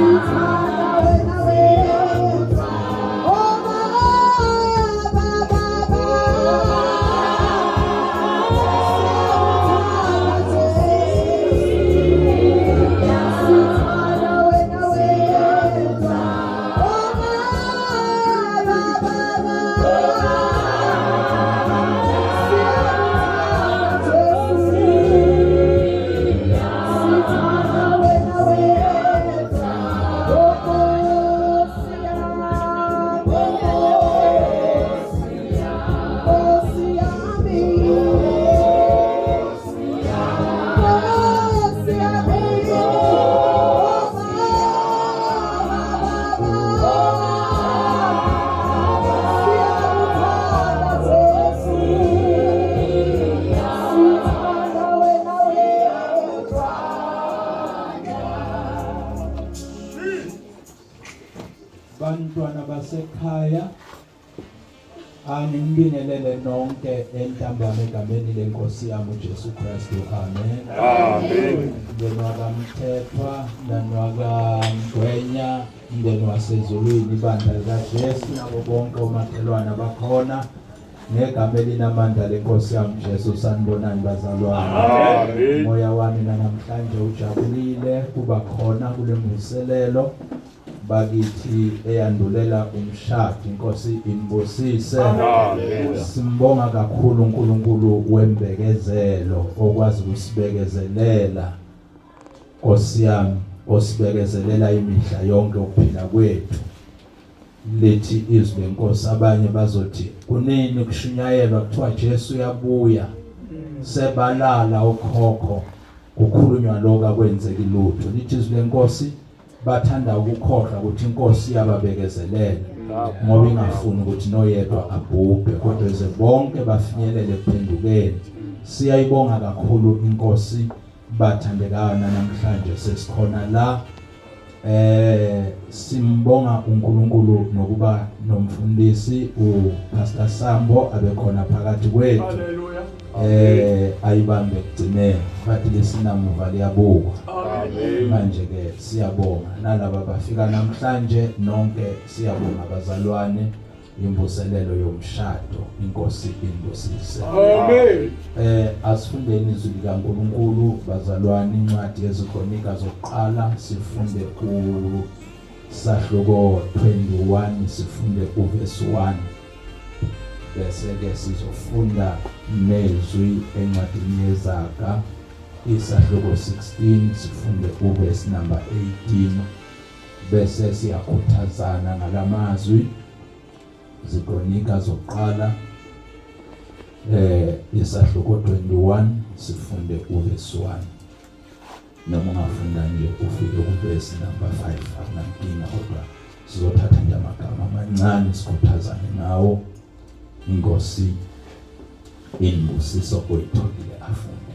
Sithanda wena wedwa. Oh Baba, Baba. Siyakuthanda Jesu. Sithanda wena wedwa. Oh Baba, Baba. Siyakuthanda Jesu. Sithanda wena wedwa. Oh Nkosi yami, Nkosi yami, Nkosi yami, Oh Baba, Baba, siyakuthanda Jesu, sithanda wena wedwa. Bantwana basekhaya, anginibingelele nonke entambama egameni lenkosi yami uJesu Kristu. Amen. Amen. Mndeni wakaMthethwa, mndeni wakaMgwenya, mndeni wasezulwini, ibandla likaJesu nabo bonke omakhelwane abakhona ngegama elinamandla lenkosi yami uJesu. Sanibonani bazalwane. Amen. Moya wami namhlanje ujabulile kuba khona kule mvuselelo bakithi eyandulela umshado. Inkosi inibusise. Amen. Simbonga kakhulu uNkulunkulu wembekezelo okwazi ukusibekezelela, Nkosi yami, osibekezelela imihla yonke ukuphila kwethu. Lithi izwi lenkosi, abanye bazothi kunini kushunyayelwa kuthiwa Jesu uyabuya, sebalala okhokho, kukhulunywa lokho akwenzeki lutho. Lithi izwi lenkosi, bathanda ukukhohlwa ukuthi inkosi iyababekezelela ngoba ingafuni ukuthi noyedwa abhubhe, kodwa ize bonke bafinyelele ekuphendukeni. Siyayibonga kakhulu inkosi, bathandekayo, namhlanje sesikhona la. Simbonga uNkulunkulu nokuba nomfundisi uPastor Sambo abekhona phakathi kwethu. Hallelujah. Ayibambe kugcineni, bathi lesinamuva liyabukwa. Amen. Manje ke siyabonga nalaba bafika namhlanje nonke, siyabonga bazalwane, imvuselelo yomshado, inkosi inibusise. Amen. Asifundeni izwi likaNkulunkulu bazalwane, incwadi yeziKronika zokuqala, sifunde ku sahluko 21, sifunde uverse 1, bese ke sizofunda nezwi encwadini yeZaga isahluko 16, sifunde uverse number 18, bese siyakhuthazana ngalamazwi. Zikronika zokuqala isahluko 21, sifunde uverse 1, noma ungafunda nje ufike kuverse number 5, akunankinga, kodwa sizothatha nje amagama amancane sikhuthazane ngawo. Inkosi inibusise oyitholile afunde.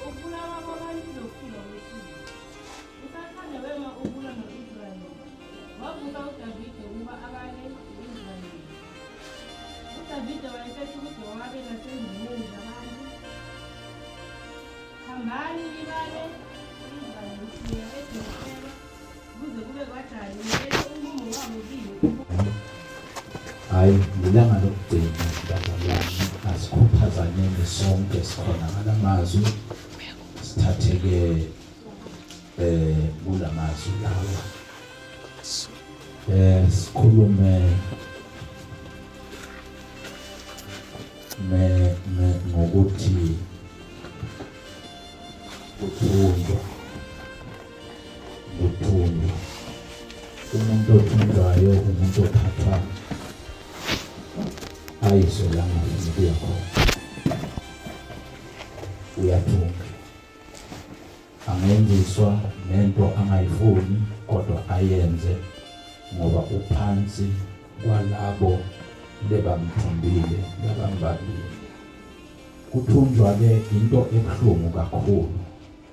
Ukubulawa kwabantu nokufika kwesimo. USathane wema ukulwa no-Israyeli. Wavusa uDavide ukuba abale u-Israyeli. UDavide wayesethi kuJowabe nasezinduneni zabantu, "Hambani nibale u-Israyeli kusukela eBherisheba kuze kube kwaDani, nilethe umumo wabo kimi." Hayi, lilanga lokugcina bazalwane, asikhuthazaneni sonke sikhona ngalamazwi, sithatheke kulamazwi lawa, sikhulume me me ngokuthi kuthunjwa. Umuntu othunjwayo umuntu othathwa ayiswe la angafuni ukuya khona, uyathunjwa, angenziswa nento angayifuni kodwa ayenze ngoba uphansi kwalabo lebamthumbile, labambambile. Kuthunjwa ke into ebuhlungu kakhulu,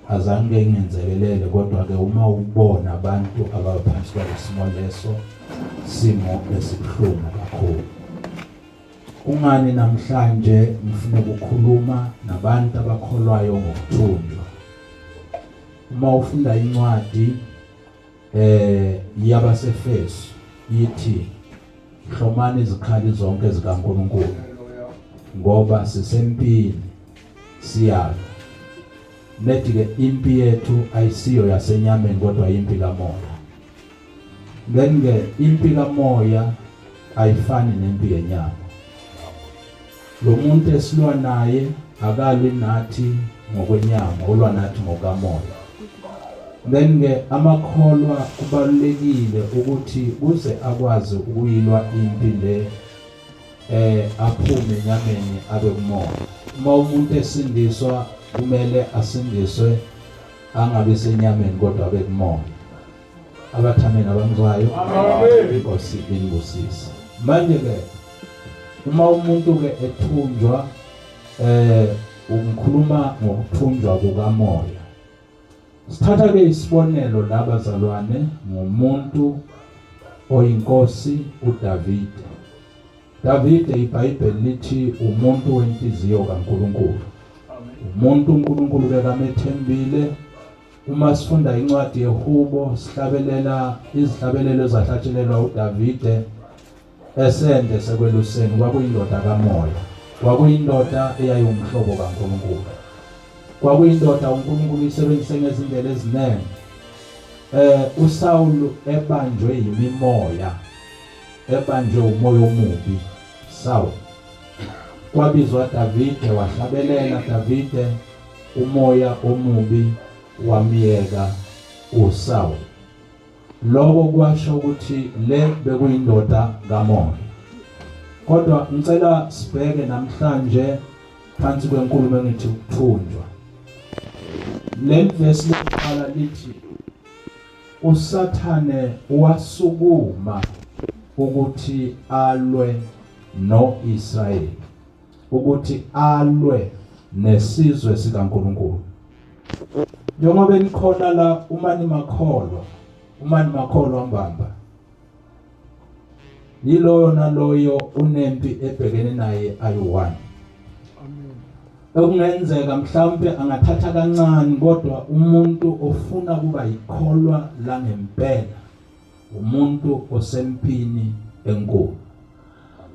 azange ngenzekelele, kodwa ke uma ubona abantu abaphansi kwalesimo leso, simo esibuhlungu kakhulu. Kungani namhlanje ngifuna ukukhuluma nabantu abakholwayo ngokuthunjwa? Uma ufunda incwadi Yabasefeso yithi hlomani izikhali zonke zikaNkuluNkulu ngoba sisempini siyalwa. Nethi ke impi yethu ayisiyo yasenyameni kodwa impi kamoya. Then ke impi kamoya ayifani nempi yenyama. Lo muntu esilwa naye akalwi nathi ngokwenyama, ulwa nathi ngokamoya. Then ke amakholwa kubalulekile ukuthi kuze akwazi ukuyilwa impi le aphume enyameni abe kumoya. Uma umuntu esindiswa kumele asindiswe angabe senyameni kodwa abe kumoya. Abathameni abangizwayo, Inkosi inibusise. Manje ke uma umuntu ke ethunjwa ungikhuluma ngokuthunjwa kukamoya. Sithatha ke isibonelo la bazalwane ngomuntu oyinkosi uDavide. Davide iBhayibheli lithi umuntu wenhliziyo kaNkuluNkulu. Umuntu uNkulunkulu bekamethembile. Uma sifunda incwadi yeHubo sihlabelela izihlabelelo ezahlatshelelwa uDavide esende sekweluseni, kwakuyindoda kamoya, kwakuyindoda eyayiwumhlobo kaNkulunkulu, kwakuyindoda uNkulunkulu isebenzise ngezindlela eziningi. uSaul ebanjwe yimimoya, ebanjwe umoya omubi Saul, kwabizwa Davide, wahlabelela Davide, umoya omubi wamyeka uSaul. Lokho kwasho ukuthi le bekuyindoda kamoya. Kodwa ngicela sibheke namhlanje phansi kwenkulumo engithi ukuthunjwa. Le verse lokuqala lithi uSathane wasukuma ukuthi alwe noIsrayeli, ukuthi alwe nesizwe sikaNkuluNkulu. Njengoba nikhona la, uma nimakholwa, uma nimakholwa mbamba, yiloyo naloyo unempi ebhekene naye ayi-one. Okungenzeka mhlawumbe angathatha kancane, kodwa umuntu ofuna kuba yikholwa langempela umuntu osempini enkulu.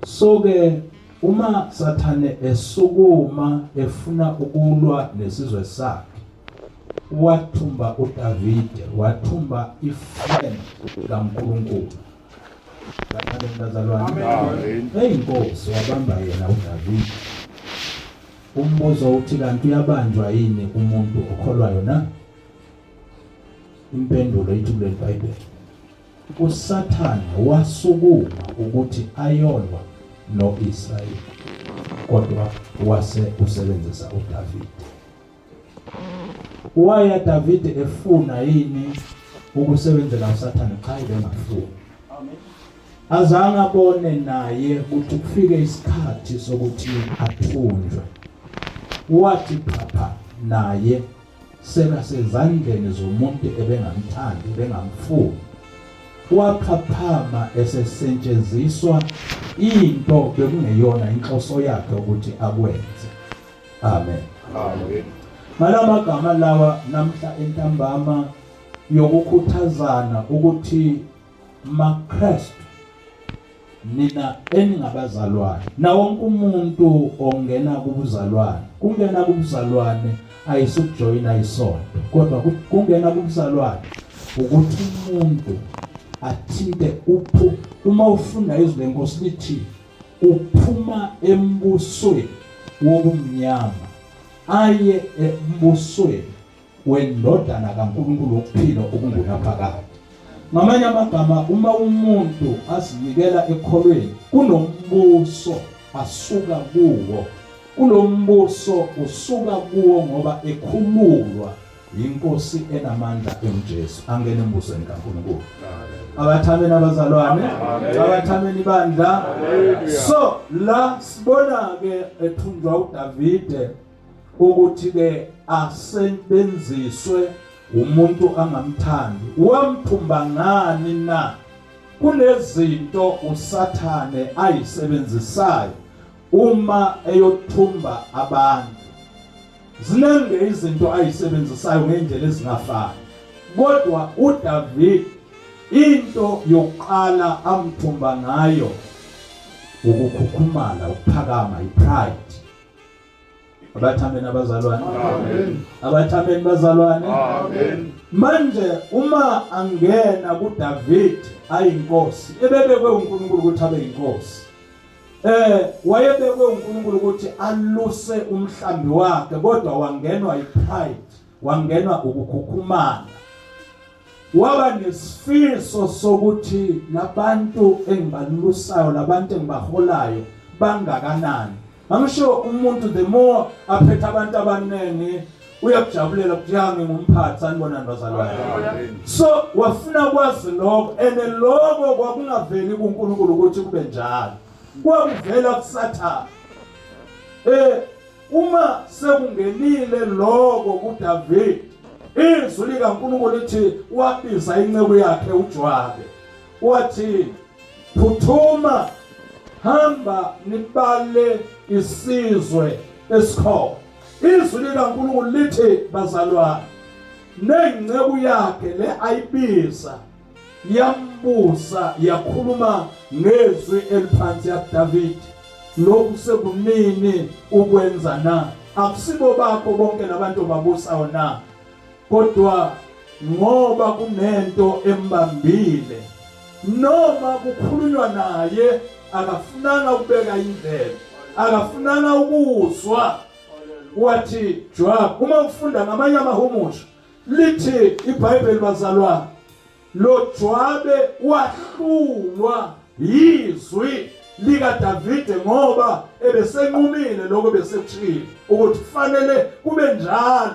So ke uma Sathane esukuma efuna ukulwa nesizwe sakhe, wathumba uDavide, wathumba ifriend kaNkulunkulu. Bathande bazalwane. Amen. Hey Nkosi, wabamba yena uDavide. Umbuzo uthi kanti uyabanjwa yini umuntu okholwayo na? Impendulo ithi kuleli Bhayibheli, uSathane wasukuma ukuthi ayolwa noIsrayeli, kodwa wase usebenzisa uDavide. Waya Davide efuna yini ukusebenzela uSathane? Cha, ebengafuni. Azange abone naye ukuthi kufike isikhathi sokuthi athunjwe. Wathi phapha naye sekasezandleni zomuntu ebengamthandi, ebengamfuni. Waphaphama esesetshenziswa into bekungeyona inhloso yakhe ukuthi akwenze. Amen. Amen. Ngalamagama lawa namhla entambama yokukhuthazana ukuthi maKristu nina eningabazalwane, na wonke umuntu ongena kubuzalwane, kungena kubuzalwane ayisukujoyina isonto, kodwa kungena kubuzalwane ukuthi umuntu athinte uphu. Uma ufunda izwi lenkosi lithi uphuma embusweni wobumnyama aye embusweni wendodana kaNkulunkulu wokuphila okungunaphakade. Ngamanye amagama, uma umuntu azinikela ekholweni, kunombuso asuka kuwo. Kulombuso usuka kuwo ngoba ekhululwa inkosi enamandla enguJesu, angene embusweni kaNkulunkulu. Abathameni abazalwane, abathameni ibandla. So la sibona ke ethunjwa uDavide ukuthi ke asebenziswe umuntu angamthandi. Wamthumba ngani na? Kunezinto uSathane ayisebenzisayo uma eyothumba abantu. Ziningi izinto ayisebenzisayo ngendlela ezingafani, kodwa uDavid Into yokuqala amthumba ngayo ukukhukhumala, ukuphakama, ipride. Abathameni abazalwane. Amen. Abathameni bazalwane. Amen. Manje uma angena kuDavid ayinkosi ebebekwe uNkulunkulu ukuthi abe yinkosi. Wayebekwe uNkulunkulu ukuthi aluse umhlambi wakhe kodwa wangenwa ipride, wangenwa ukukhukhumala. Waba nesifiso sokuthi labantu engibalusayo, labantu engibaholayo bangakanani. Angisho umuntu the more aphethe abantu abaningi uyakujabulela ukuthi ya ngingumphathi, sanibonani bazalwane. Amen. So wafuna kwazi lokho, and lokho kwakungaveli kuNkulunkulu ukuthi kube njalo, kwakuvela kuSathane. Uma sekungenile lokho kuDavid, izwi likaNkulunkulu lithi wabiza inceku yakhe uJowabe, wathi phuthuma, hamba nibale isizwe esikhona. Izwi likaNkulunkulu lithi bazalwane, nenceku yakhe le ayibiza yambusa, yakhuluma ngezwi eliphansi yathi, David, lokhu sekunini ukwenza na? Akusibo bakho bonke labantu babusayo na? Kodwa ngoba kunento embambile, noma kukhulunywa naye akafunanga ukubeka indlebe, akafunanga ukuzwa. Wathi Joab, uma ufunda ngamanye amahumusho lithi iBhayibheli bazalwane, lo Joabe wahlulwa yizwi likaDavide ngoba ebesenqumile lokho besekushilo ukuthi kufanele kube njalo.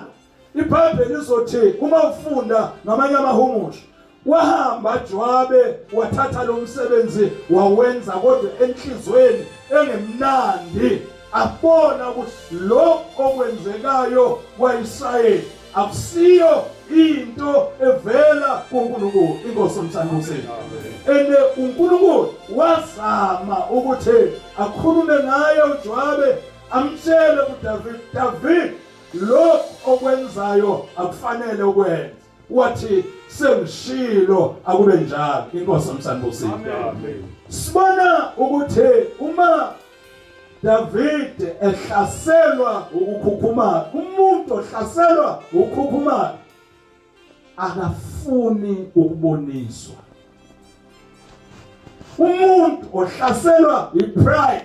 IBhayibheli lizothi uma ufunda ngamanye amahumusho, wahamba Joabe wathatha lo msebenzi wawenza, kodwa enhlizweni engemnandi, abona ukuthi lo okwenzekayo kwaIsrayeli akusiyo into evela kuNkulunkulu. Inkosi umsanusile, ene uNkulunkulu wazama ukuthi akhulume ngaye uJoabe, amtshele kuDavid, David, lokhu okwenzayo akufanele ukwenze. Wathi sengishilo, akube njalo. Inkosi umsanusile. Amen. Sibona ukuthi uma David ehlaselwa ukukhukhumala, umuntu ohlaselwa ukukhukhumala akafuni ukuboniswa. Umuntu ohlaselwa ipride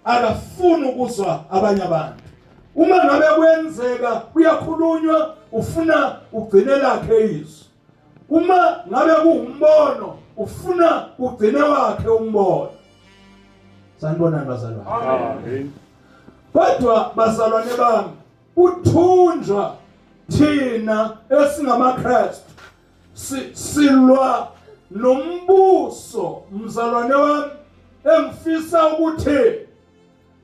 akafuni ukuzwa abanye abantu. Uma ngabe kwenzeka kuyakhulunywa, ufuna ugcine lakhe izwi. Uma ngabe kuwumbono, ufuna ugcine wakhe umbono. Sanibonani bazalwane. Amen. Kodwa bazalwane bami, kuthunjwa thina esingamaKristu, silwa nombuso mzalwane wami, engifisa ukuthi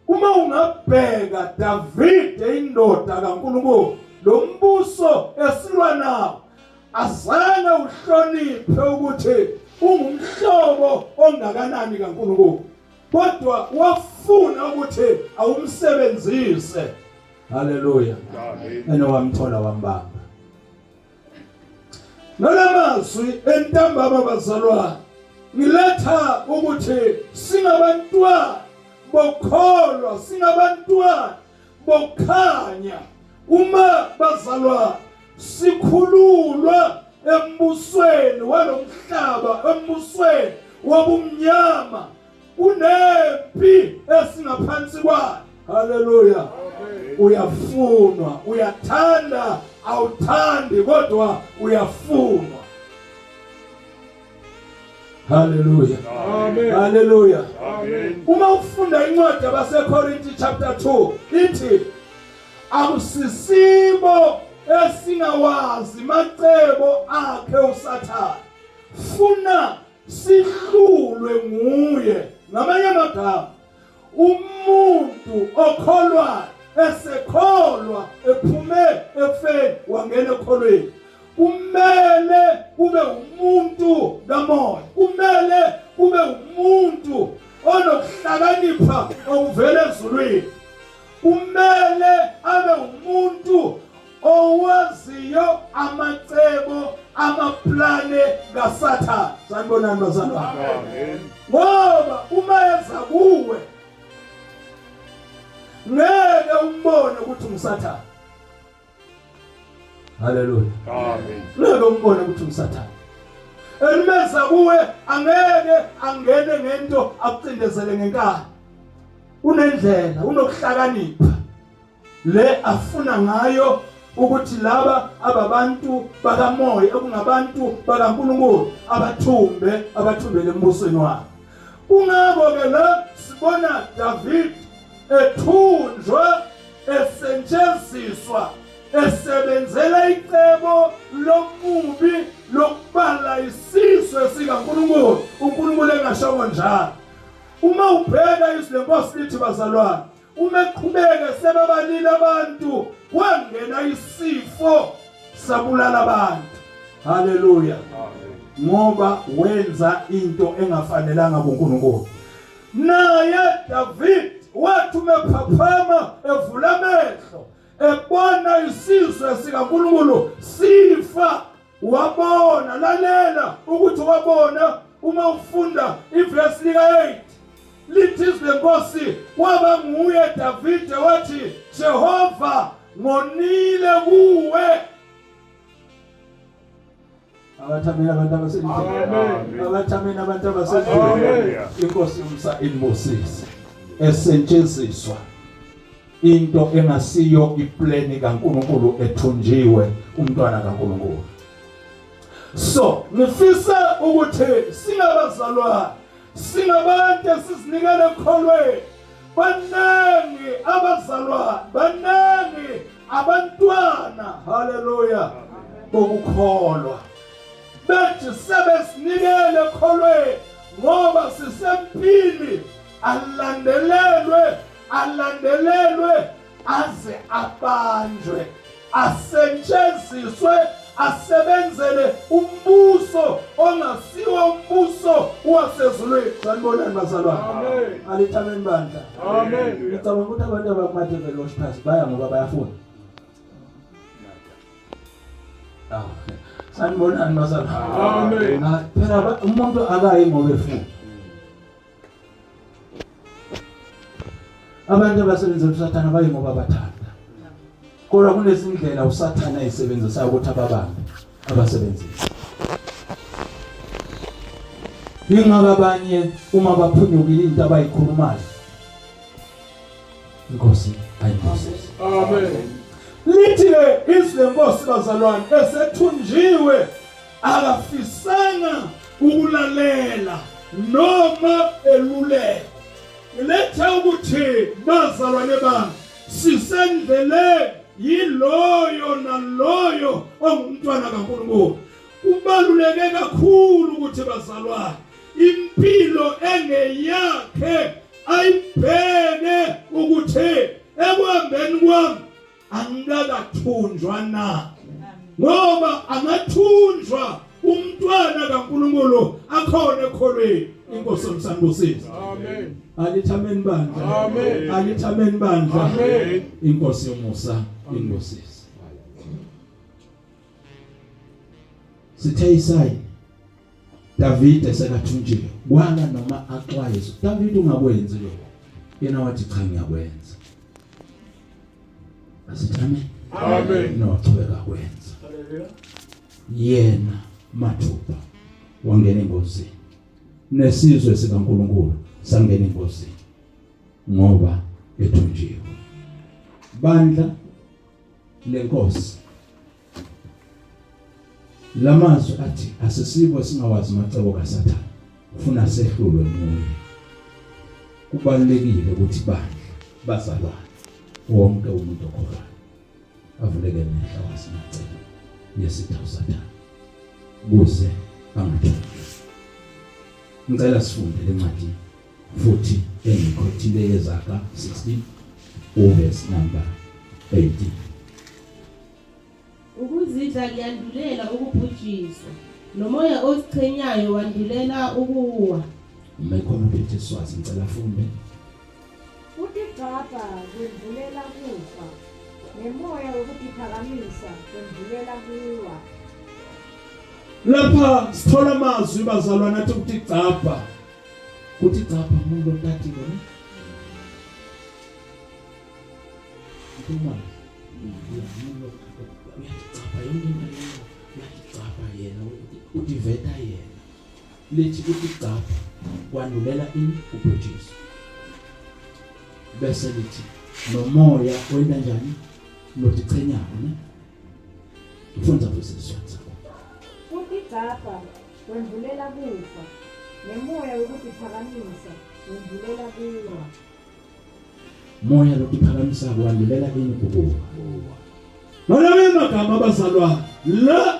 uma ungabheka David indoda kaNkulunkulu, lo mbuso esilwa nawo azange uhloniphe ukuthi ungumhlobo ongakanani kaNkulunkulu, kodwa wafuna ukuthi awumsebenzise. Haleluya. Amen. Ene wamthola wambamba. Ngalamazwi entambama bazalwane, ngiletha ukuthi singabantwana bokholwa, singabantwana bokukhanya. Uma bazalwane sikhululwa embusweni walomhlaba, embusweni wobumnyama, kunempi esingaphansi kwayo. Haleluya. Uyafunwa, uyathanda, awuthandi, kodwa uyafunwa. Haleluya. Amen. Haleluya. Amen. Uma ufunda incwadi yabaseKorinte chapter 2 ithi akusisibo esingawazi macebo akhe uSathane, funa sihlulwe nguye. Ngamanye amagama, umuntu okholwa esekholwa ephume ekufeni wangena ekholweni, kumele kube umuntu kamoya, kumele kube umuntu onokuhlakanipha okuvela ezulwini, kumele abe umuntu owaziyo amacebo. amaplane kaSathane. Sanibonani bazalwane. Amen. Ngoba uma eza kuwe ngeke umbone ukuthi unguSathane. Haleluya. Amen. Ngeke umbone ukuthi unguSathane. Elimeza kuwe angeke angene ngento akucindezele ngenkani. Unendlela, unokuhlakanipha. Le afuna ngayo ukuthi laba ababantu bakamoya okungabantu bakaNkulunkulu abathumbe abathumbele embusweni wakhe. Kungakho ke la sibona David ethunjwa esetshenziswa esebenzela icebo lomubi lokubala isizwe sikaNkulunkulu uNkulunkulu engashongo njalo. Uma ubheka izwi lenkosi lithi bazalwane uma eqhubeka sebebalile abantu kwangena isifo sabulala abantu. Haleluya. Ngoba wenza into engafanelanga kuNkulunkulu. Naye David wathi uma ephaphama evula amehlo ebona isizwe sikaNkulunkulu sifa wabona lalela ukuthi wabona uma ufunda ivesi lika-8 lithi izwi lenkosi kwaba nguye Davide wathi Jehova ngonile kuwe. Abathamela abantu abaselidini. Abathamela abantu abaselidini. Inkosi yomsa inibusise. Esetshenziswa into engasiyo ipleni kaNkuluNkulu ethunjiwe umntwana kaNkuluNkulu. So ngifisa ukuthi singabazalwane singabantu esizinikele ekholweni baningi abazalwane baningi abantwana haleluya bokukholwa bethi sebesinikele ekholweni ngoba sisempini alandelelwe alandelelwe aze abanjwe asetshenziswe asebenzele umbuso ongasiwo umbuso wasezulwini. Sanibonani bazalwane. Amen. Alithi amen bandla. Amen. Ngicabanga ukuthi abantu abakumadevil worshippers baya ngoba bayafuna. Awu. Sanibonani bazalwane. Amen. Ah, Phela umuntu akayi ngoba efuna. Abantu abasebenzela uSathane bayi ngoba bathanda. Kodwa kunezindlela uSathane ayisebenzisayo ukuthi ababambe abasebenzise. Yingakho abanye uma baphunyukile into abayikhulumayo Inkosi ayibusise. Amen. Lithi ke izwi lenkosi bazalwane esethunjiwe akafisanga ukulalela noma eluleka. Ngiletha ukuthi bazalwane bami sisendleleni yiloyo naloyo ongumntwana kaNkulunkulu. Kubaluleke kakhulu ukuthi bazalwane impilo engeyakhe ayibheke ukuthi ekuhambeni kwami angikakathunjwa na ngoba angathunjwa umntwana kaNkulunkulu akhona ekholweni inkosi omsanibusise. Amen. Alithi amen bandla. Amen. Alithi amen bandla. Amen. Inkosi yomusa inibusise. Sithe Isaya Davide sekathunjiwe kwala noma axwayiswe Davide ungakwenzi lokho yena wathi cha ngiyakwenza asithi amen. Amen. Nochubeka kwenza yena mathupha wangena engozini nesizwe sikaNkuluNkulu sangena engozini ngoba ethunjiwe bandla lenkosi lamazwi athi asisibo singawazi amacebo kaSathane ufuna sehlulwe nguye kubalulekile ukuthi bandla bazalwane wonke umuntu okholwayo avuleke amehlo wazi amacebo yesitha uSathane kuze angathunjwa. Ngicela sifunde lencwadi futhi engikhothile yeZaga 16 uverse number 18. Ukuzidla kuyandulela ukubhujiswa, nomoya oziqhenyayo wandulela ukuwa. Uma ekhona ophethe iswazi ngicela afunde. Kutigcabha kwendvulela kufa, nemoya wekutiphakamisa kwendvulela kuwa. Lapha sithola amazwi bazalwane athi ukuthi gcabha. Kuthi gcabha umuntu otathi kona. Uma uyagcabha yonke into leyo, uyagcabha yena utiveta yena. Lithi kuthi gcabha kwandulela ini ubhujiswa. Bese lithi nomoya wenta njani? Lotichenyako ne? Fundza futhi isiswati sakho. Kutigcabha kwendvulela kufa, nemoya wekutiphakamisa wendvulela kuwa. Moya lokuphakamisa kwandulela ini ukuwa. Ngalama magama abazalwane la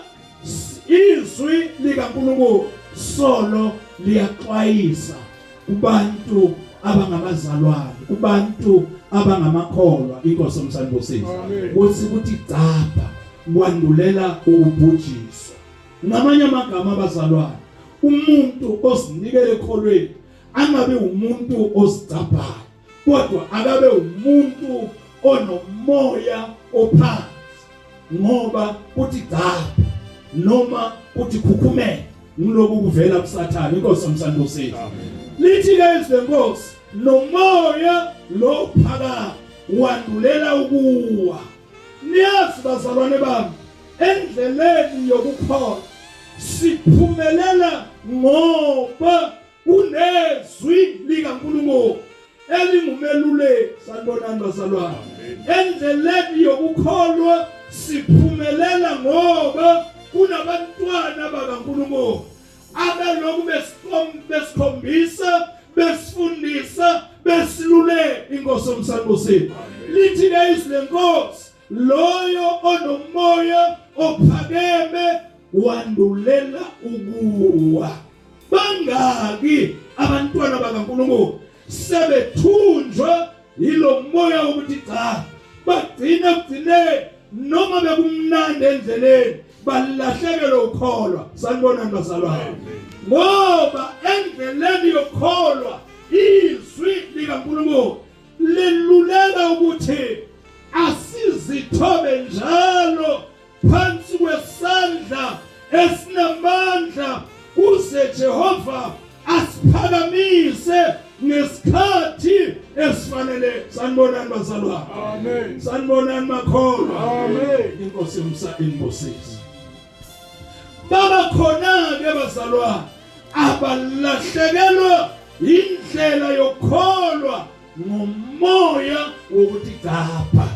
izwi likaNkulunkulu solo liyaxwayisa kubantu abangabazalwane kubantu abangamakholwa inkosi omsanibusise kuthi kuthi gcabha kwandulela ukubhujiswa ngamanye amagama abazalwane umuntu ozinikele ekholweni angabe umuntu ozigcabhayo kodwa akabe umuntu onomoya ophansi ngoba kuthi gcabha noma kuthi khukhumela ngiloku kuvela kusathane inkosi omsandosini lithi ke izwi lenkosi nomoya lo phaka wandulela ukuwa niyazi bazalwane bami endleleni yokukholwa siphumelela ngoba kunezwi likaNkulunkulu elingumeluleki sanibonani bazalwane endleleni yokukholwa siphumelela ngoba kunabantwana bakaNkulunkulu abaloku besikhombisa besifundisa besiluleka inkosi omsanibusile lithi ke izwi lenkosi loyo onomoya ophakeme wandulela ukuwa bangaki abantwana bakaNkulunkulu sebethunjwa yilo moya wokuthi cha bagcine kugcine noma bekumnandi endleleni balahlekelwe ukholwa sanibonani bazalwane ngoba endleleni yokukholwa izwi likaNkulunkulu liluleka ukuthi asizithobe njalo phansi kwesandla esinamandla kuze Jehova asiphakamise ngesikhathi esifanele. Sanibonani bazalwane. Amen. Sanibonani makholwa. Amen. Inkosi yomsa inibusise. Baba khona ke bazalwane abalahlekelwa indlela yokukholwa ngomoya wokuthi gcabha.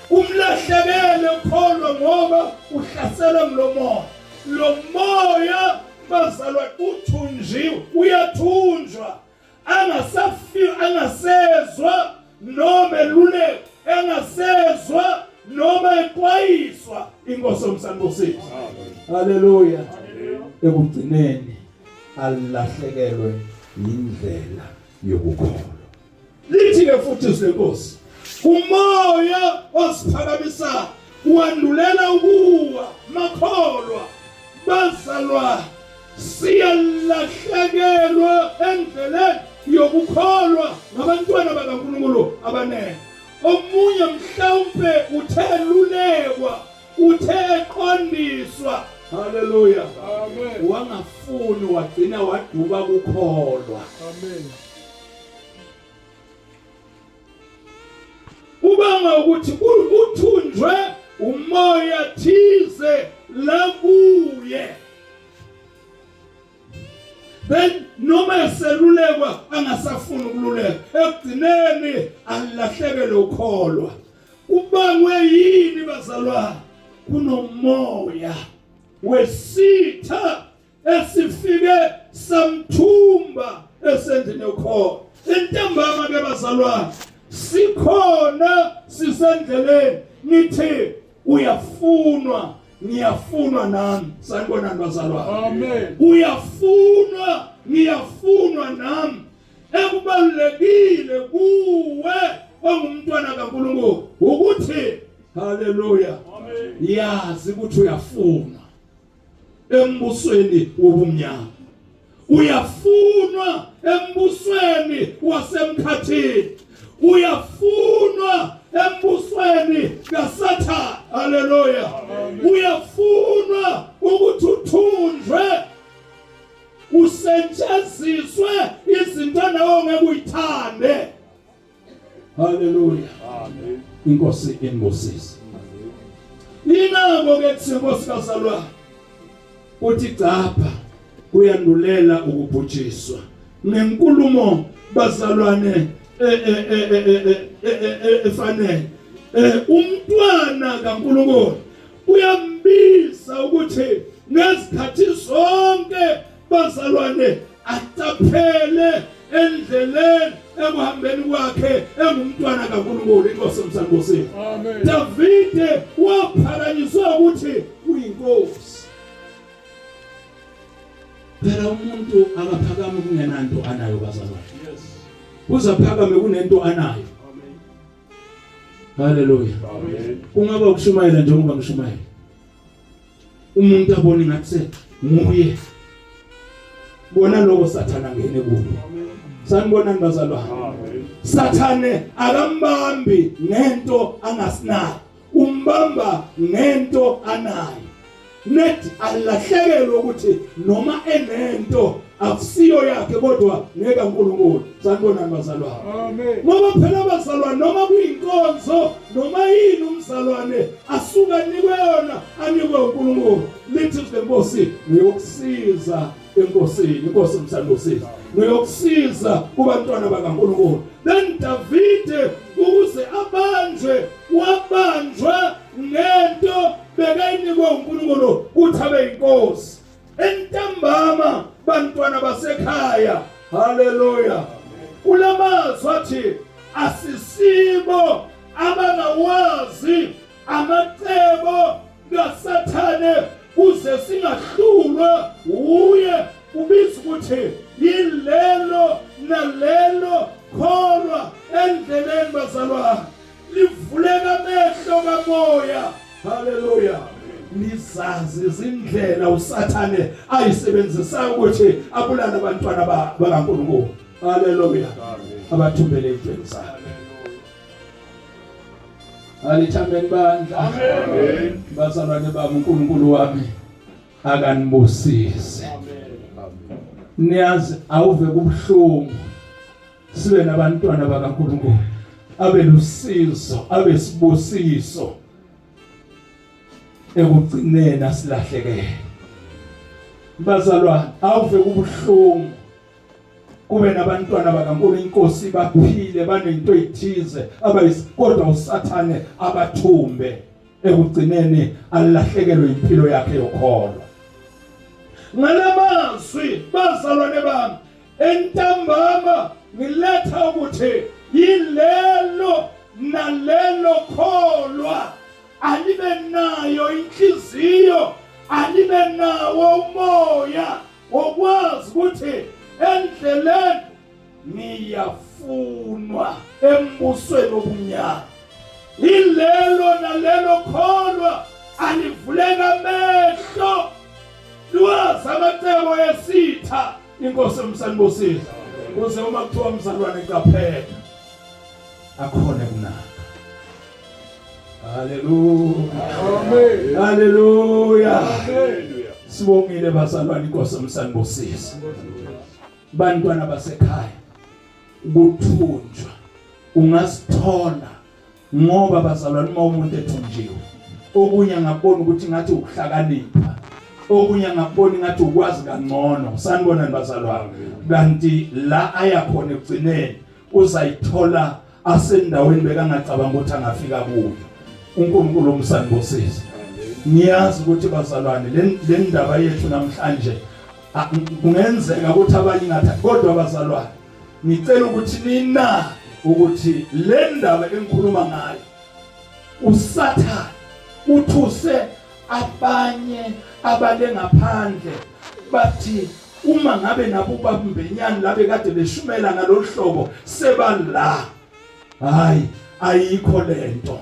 Umlahlekele ukholwa ngoba uhlaselwa ngulomoya. Lo moya bazalwa uthunjiwe, uyathunjwa. Angasafi angasezwa noma elulekwa, engasezwa noma exwayiswa inkosi yomsanibusisi. Haleluya. Ekugcineni alahlekelwe indlela yokukholwa. Lithi ke futhi izwi lenkosi umoya osiphakamisa wandulela ukuwa makholwa bazalwa siyalahlekelwa endleleni yokukholwa ngabantwana bakaNkulunkulu abanele omunye mhlawumbe uthe lulekwa uthe eqondiswa haleluya amen wangafuni wagcina waduba kukholwa amen Ubanga ukuthi uthunjwe umoya thize la kuye. Then noma eselulekwa angasafuni ukululeka ekugcineni alahlekelwe ukholwa. Ubangwe yini bazalwane? Kunomoya wesitha esifike samthumba esendlini yokholo intambama ke bazalwane sikhona sisendleleni nithi uyafunwa ngiyafunwa nami sanibonani bazalwane amen uyafunwa ngiyafunwa nami ekubalulekile kuwe ongumntwana kaNkulunkulu ukuthi haleluya amen yazi ukuthi uyafunwa embusweni wobumnyama uyafunwa embusweni wasemkhathini uyafunwa. embusweni kaSathane. Haleluya. Uyafunwa ukuthi uthunjwe usetshenziswe izinto nawe ongeke uyithande. Haleluya. Amen. Inkosi inibusise. Inako ke kusenkosi kazalwane. Uthi gcapha kuyandulela ukubhujiswa. Ngenkulumo bazalwane efanele. Umntwana kaNkulunkulu uyambiza ukuthi ngezikhathi zonke bazalwane aqaphele endleleni ekuhambeni kwakhe engumntwana kaNkulunkulu. Inkosi emsangosini. Davide waphakanyiswa ukuthi uyinkosi. Phela umuntu akaphakami kungenanto anayo bazalwane. Yes. Uzaphakame kunento anayo. Amen. Haleluya. Amen. Kungaba ukushumayela njengoba ngishumayela. Umuntu abone ngathi nguye. Bona lokho sathana ngene kubo. Sanibonani bazalwane. Sathane akambambi ngento angasinayo. Umbamba ngento anayo. Net alahlekelwe ukuthi noma enento akusiyo yakhe kodwa ngeke uNkulunkulu. Sanibonani bazalwane. Amen. Ngoba phela bazalwane noma kuyinkonzo noma yini umzalwane asuka anikwe yona anikwe uNkulunkulu. Lithi lenkosi ngiyokusiza enkosini, inkosi umsandosiza. Ngiyokusiza kubantwana bakaNkulunkulu. Then Davide ukuze abanjwe wabanjwa ngento bekayinikwe uNkulunkulu ukuthi abe inkosi. Entambama bantwana basekhaya, haleluya. Kulamazwi athi asisibo abangawazi amacebo kaSathane kuze singahlulwa uye. Ubiza ukuthi yilelo nalelo kholwa endleleni bazalwane livuleka amehlo kamoya. Haleluya. Nizazi izindlela uSathane ayisebenzisayo ukuthi abulale abantwana bakaNkulunkulu. Haleluya. Abathumbele intweni zakhe. Alithambeni bandla. Amen. Bazalwane bami, uNkulunkulu wami akanibusise. Amen. Niyazi awuve kubuhlungu sibe nabantwana bakaNkulunkulu abe lusizo abe sibusiso ekugcineni asilahlekele. Bazalwane awuve kubuhlungu kube nabantwana bakaNkulunkulu inkosi baphile banento ethize abayisi kodwa uSathane abathumbe ekugcineni alahlekelwe impilo yakhe yokholo. Ngalamazwi bazalwane bami entambama ngiletha ukuthi yilelo nalelo kholwa alibe nayo inhliziyo alibe nawo umoya wokwazi ukuthi endleleni niyafunwa embusweni obumnyama. Ilelo nalelo kholwa alivuleka amehlo liwazi amacebo esitha. Inkosi emsanibusisa kuze uma kuthiwa mzalwane qaphela akhona kunaka. Haleluya. Amen. Haleluya. Haleluya. Sibongile bazalwane, inkosi emsanibusisa. Bantwana basekhaya, ukuthunjwa ungasithola ngoba bazalwane uma umuntu ethunjiwe okunye angakubona ukuthi ngathi ukuhlakanipha, okunye angakubona ngathi ukwazi kangcono. Sanibonani bazalwane. Kanti la aya khona ekugcineni uzayithola asendaweni bekangacabanga ukuthi angafika kuyo. uNkulunkulu umsanibusise. Ngiyazi ukuthi bazalwane le ndaba yethu namhlanje kungenzeka ukuthi abanye ngathi, kodwa bazalwane ngicela ukuthi nina ukuthi le ndaba engikhuluma ngayo uSathane uthuse abanye abale ngaphandle bathi uma ngabe nabo babambenyani labe kade beshumela ngalolu hlobo sebala, hayi ayikho lento.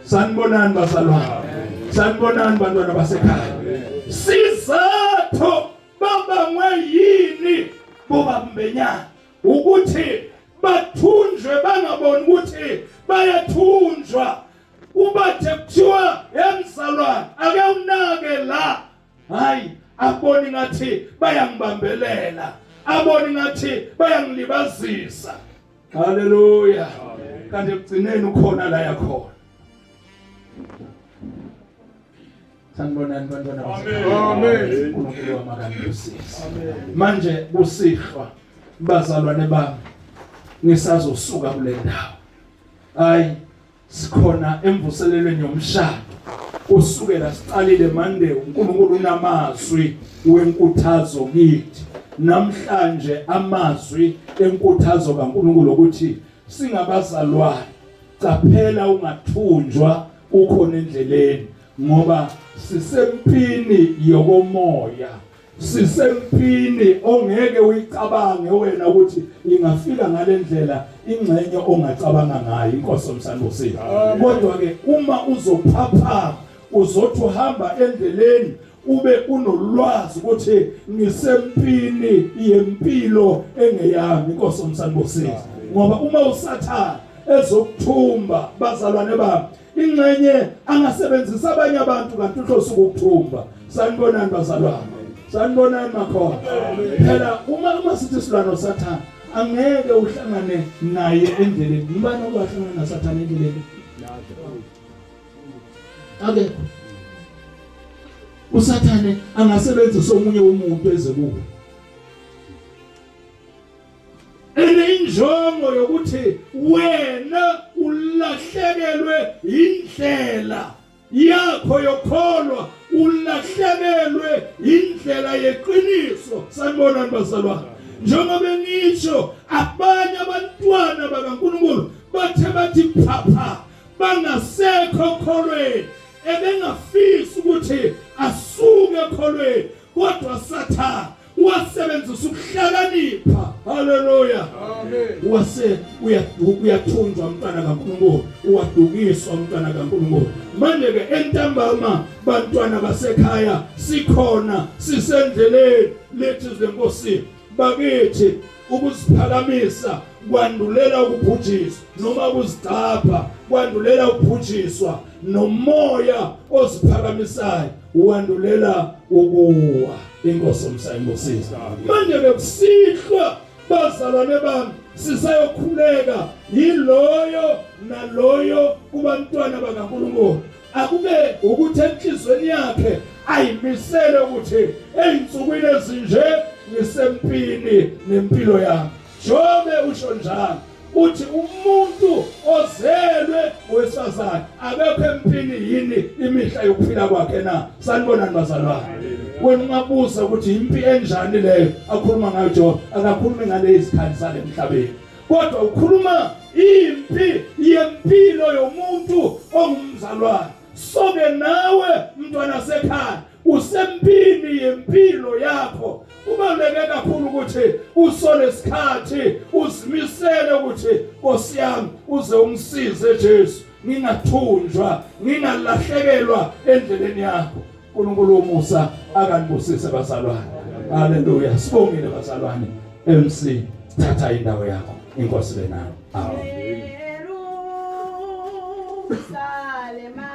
Sanibonani bazalwane, sanibonani bantwana basekhaya. Sizathu babangwe yini bobambenyana ukuthi bathunjwe bangaboni ukuthi bayathunjwa. Ungathunjwa ubathe kuthiwa emzalwane ake unake la, hayi aboni ngathi bayangibambelela, aboni ngathi bayangilibazisa. Haleluya. Kanti ekugcineni ukhona la yakhona. Sanibonani bantwana. Amen. uNkulunkulu wamakanibusise. Manje kusihlwa bazalwane bami ngisazosuka kule ndawo. Hayi sikhona emvuselelweni yomshado. Usukela siqalile Monday uNkulunkulu unamazwi wenkuthazo kithi. Namhlanje amazwi enkuthazo kaNkulunkulu ukuthi singabazalwane caphela ungathunjwa ukhona endleleni, ngoba sisempini yokomoya, sisempini ongeke uyicabange wena ukuthi ingafika ngalendlela ingxenye ongacabanga ngayo. Inkosi omsanibusile. Kodwa ke uma uzophapha uzothi uhamba endleleni ube unolwazi ukuthi ngisempini yempilo engeyami. Inkosi omsanibusile. Ngoba uma uSathane ezokuthumba bazalwane bami, ingxenye angasebenzisa abanye abantu kanti uhlose ukukuthumba. Sanibonani bazalwane, sanibonani makhona. Phela uma sithi silwa noSathane angeke uhlangane naye endleleni. Ngubani okwahlangana noSathane endleleni? Akekho. uSathane angasebenzisa omunye umuntu eze kuwe enenjongo yokuthi wena ulahlekelwe indlela yakho yokholwa, ulahlekelwe indlela yeqiniso. Sanibonani bazalwane. Njengoba ngisho abanye abantwana bakaNkulunkulu bathe bathi phapha bangasekho kholweni, ebengafisi ukuthi asuke ekholweni, kodwa Sathane wasebenzisa ukuhlakanipha. Haleluya. Amen. Wase uyathunjwa umntwana kaNkulunkulu, uwadukiswa umntwana kaNkulunkulu. Manje ke entambama bantwana basekhaya sikhona sisendleleni lethi lenkosi bakithi. Ukuziphakamisa kwandulela ukubhujiswa, noma ukuzigcapha kwandulela ukubhujiswa, nomoya oziphakamisayo wandulela ukuwa. Inkosi omsayibusisa. Manje ke kusihlwa bazalwane bami sisayokhuleka yiloyo naloyo kubantwana bakaNkulunkulu akube ukuthi enhlizweni yakhe ayimisele ukuthi eyinsukwini ezinje ngisempini nempilo yami. Jobe usho njalo, uthi umuntu ozelwe wesifazane akekho empini yini imihla yokuphila kwakhe na? Sanibonani bazalwane. Wena ungabuza ukuthi impi enjani leyo akhuluma ngayo Jobe, akakhulumi ngale izikhathi salemhlabeni, kodwa ukhuluma impi yempilo yomuntu ongumzalwane. Soke nawe mntwana sekhaya usempini yempilo yakho. Kubaluleke kakhulu ukuthi usole isikhathi uzimisele ukuthi Nkosi yami uze ungisize Jesu, ngingathunjwa, ngingalahlekelwa endleleni yakho. uNkulunkulu womusa akanibusise bazalwane. Haleluya. Sibongile bazalwane. MC thatha indawo yakho, inkosi benawe. Amen. Jerusalema,